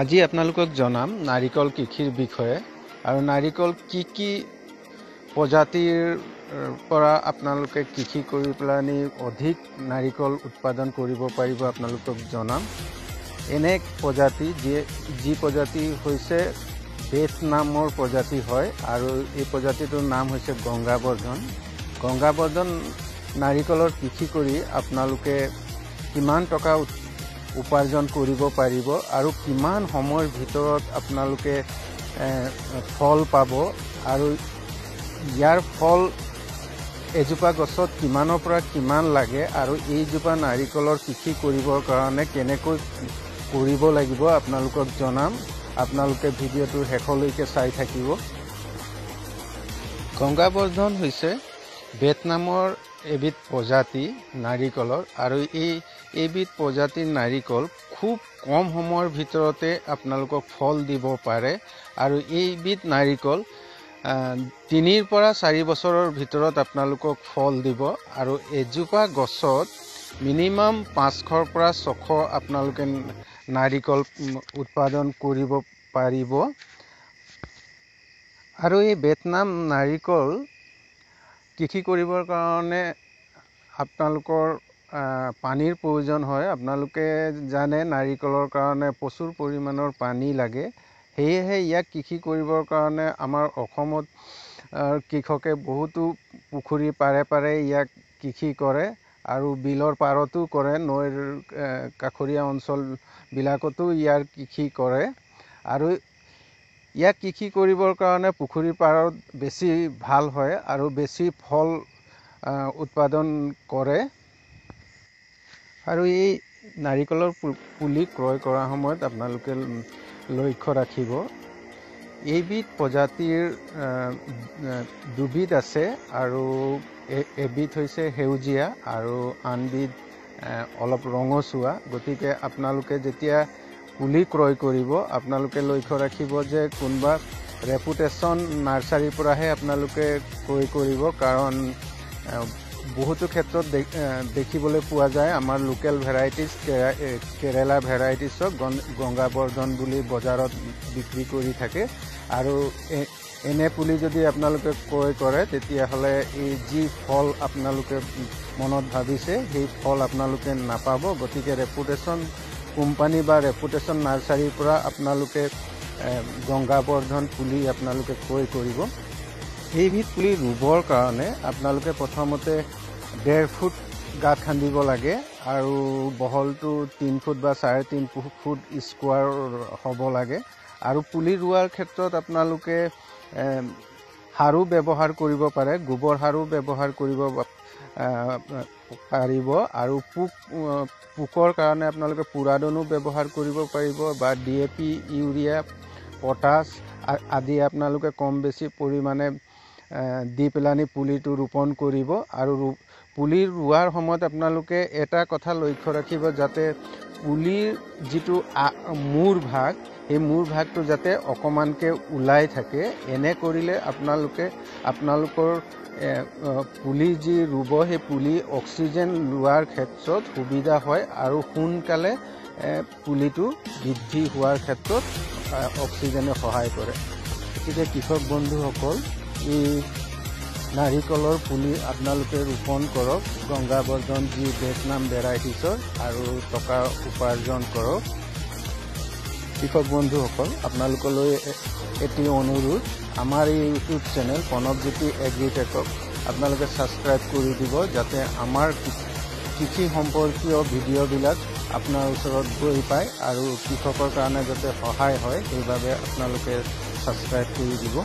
আজি আপোনালোকক জনাম নাৰিকল কৃষিৰ বিষয়ে আৰু নাৰিকল কি কি প্ৰজাতিৰ পৰা আপোনালোকে কৃষি কৰি পেলানি অধিক নাৰিকল উৎপাদন কৰিব পাৰিব আপোনালোকক জনাম। এনে প্ৰজাতি যি প্ৰজাতি হৈছে ভিয়েটনামৰ প্ৰজাতি হয় আৰু এই প্ৰজাতিটোৰ নাম হৈছে গংগাবৰ্ধন। গংগাবৰ্ধন নাৰিকলৰ কৃষি কৰি আপোনালোকে কিমান টকা উপাৰ্জন কৰিব পাৰিব আৰু কিমান সময়ৰ ভিতৰত আপোনালোকে ফল পাব আৰু ইয়াৰ ফল এজোপা গছত কিমানৰ পৰা কিমান লাগে আৰু এইজোপা নাৰিকলৰ কৃষি কৰিবৰ কাৰণে কেনেকৈ কৰিব লাগিব আপোনালোকক জনাম। আপোনালোকে ভিডিঅ'টোৰ শেষলৈকে চাই থাকিব। গংগাবৰ্ধন হৈছে ভিয়েটনামৰ এবিধ প্ৰজাতি নাৰিকলৰ আৰু এইবিধ প্ৰজাতিৰ নাৰিকল খুব কম সময়ৰ ভিতৰতে আপোনালোকক ফল দিব পাৰে আৰু এইবিধ নাৰিকল 3ৰ পৰা 4 বছৰৰ ভিতৰত আপোনালোকক ফল দিব আৰু এজোপা গছত মিনিমাম 500ৰ পৰা 600 আপোনালোকে নাৰিকল উৎপাদন কৰিব পাৰিব। আৰু এই ভিয়েটনাম নাৰিকল কৃষি কৰিবৰ কাৰণে আপোনালোকৰ পানীৰ প্ৰয়োজন হয়। আপোনালোকে জানে নাৰিকলৰ কাৰণে প্ৰচুৰ পৰিমাণৰ পানী লাগে, সেয়েহে ইয়াক কৃষি কৰিবৰ কাৰণে আমাৰ অসমত কৃষকে বহুতো পুখুৰী পাৰে পাৰে ইয়াক কৃষি কৰে আৰু বিলৰ পাৰতো কৰে, নৈৰ কাষৰীয়া অঞ্চলবিলাকতো ইয়াৰ কৃষি কৰে। আৰু ইয়াক কৃষি কৰিবৰ কাৰণে পুখুৰীৰ পাৰত বেছি ভাল হয় আৰু বেছি ফল উৎপাদন কৰে। আৰু এই নাৰিকলৰ পুলি ক্ৰয় কৰাৰ সময়ত আপোনালোকে লক্ষ্য ৰাখিব, এইবিধ প্ৰজাতিৰ দুবিধ আছে আৰু এবিধ হৈছে সেউজীয়া আৰু আনবিধ অলপ ৰঙচুৱা। গতিকে আপোনালোকে যেতিয়া পুলি ক্ৰয় কৰিব আপোনালোকে লক্ষ্য ৰাখিব যে কোনোবা ৰেপুটেশ্যন নাৰ্চাৰীৰ পৰাহে আপোনালোকে ক্ৰয় কৰিব, কাৰণ বহুতো ক্ষেত্ৰত দেখিবলৈ পোৱা যায় আমাৰ লোকেল ভেৰাইটিজ কেৰেলা ভেৰাইটিছক গংগাবৰ্ধন বুলি বজাৰত বিক্ৰী কৰি থাকে। আৰু এনে পুলি যদি আপোনালোকে ক্ৰয় কৰে তেতিয়াহ'লে এই যি ফল আপোনালোকে মনত ভাবিছে সেই ফল আপোনালোকে নাপাব। গতিকে ৰেপুটেশ্যন কোম্পানী বা ৰেপুটেশ্যন নাৰ্চাৰীৰ পৰা আপোনালোকে গংগাবৰ্ধন পুলি আপোনালোকে ক্ৰয় কৰিব। এইবিধ পুলি ৰুবৰ কাৰণে আপোনালোকে প্ৰথমতে 1.5 ফুট গাঁত খান্দিব লাগে আৰু বহলটো 3 ফুট বা 3.5 ফুট স্কোৱাৰ হ'ব লাগে। আৰু পুলি ৰোৱাৰ ক্ষেত্ৰত আপোনালোকে সাৰো ব্যৱহাৰ কৰিব পাৰে, গোবৰ সাৰো ব্যৱহাৰ কৰিব পাৰিব আৰু পোকৰ কাৰণে আপোনালোকে পুৰাদনো ব্যৱহাৰ কৰিব পাৰিব বা DAP, urea, potash আদি আপোনালোকে কম বেছি পৰিমাণে দি পেলানি পুলিটো ৰোপণ কৰিব। আৰু পুলি ৰোৱাৰ সময়ত আপোনালোকে এটা কথা লক্ষ্য ৰাখিব যাতে পুলিৰ যিটো মূৰ ভাগ, সেই মূৰ ভাগটো যাতে অকণমানকৈ ওলাই থাকে। এনে কৰিলে আপোনালোকে আপোনালোকৰ পুলি যি ৰুব সেই পুলি অক্সিজেন লোৱাৰ ক্ষেত্ৰত সুবিধা হয় আৰু সোনকালে পুলিটো বৃদ্ধি হোৱাৰ ক্ষেত্ৰত অক্সিজেনে সহায় কৰে। গতিকে কৃষক বন্ধুসকল, এই নাৰিকলৰ পুলি আপোনালোকে ৰোপণ কৰক গংগাবৰ্ধন যি ভিয়েটনাম ভেৰাইটিছৰ আৰু টকা উপাৰ্জন কৰক। কৃষক বন্ধুসকল, আপোনালোকলৈ এটি অনুৰোধ, আমাৰ এই ইউটিউব চেনেল প্ৰণৱজ্যোতি এগ্ৰিটেকক আপোনালোকে ছাবস্ক্ৰাইব কৰি দিব যাতে আমাৰ কৃষি সম্পৰ্কীয় ভিডিঅ'বিলাক আপোনাৰ ওচৰত গৈ পায় আৰু কৃষকৰ কাৰণে যাতে সহায় হয় সেইবাবে আপোনালোকে ছাবস্ক্ৰাইব কৰি দিব।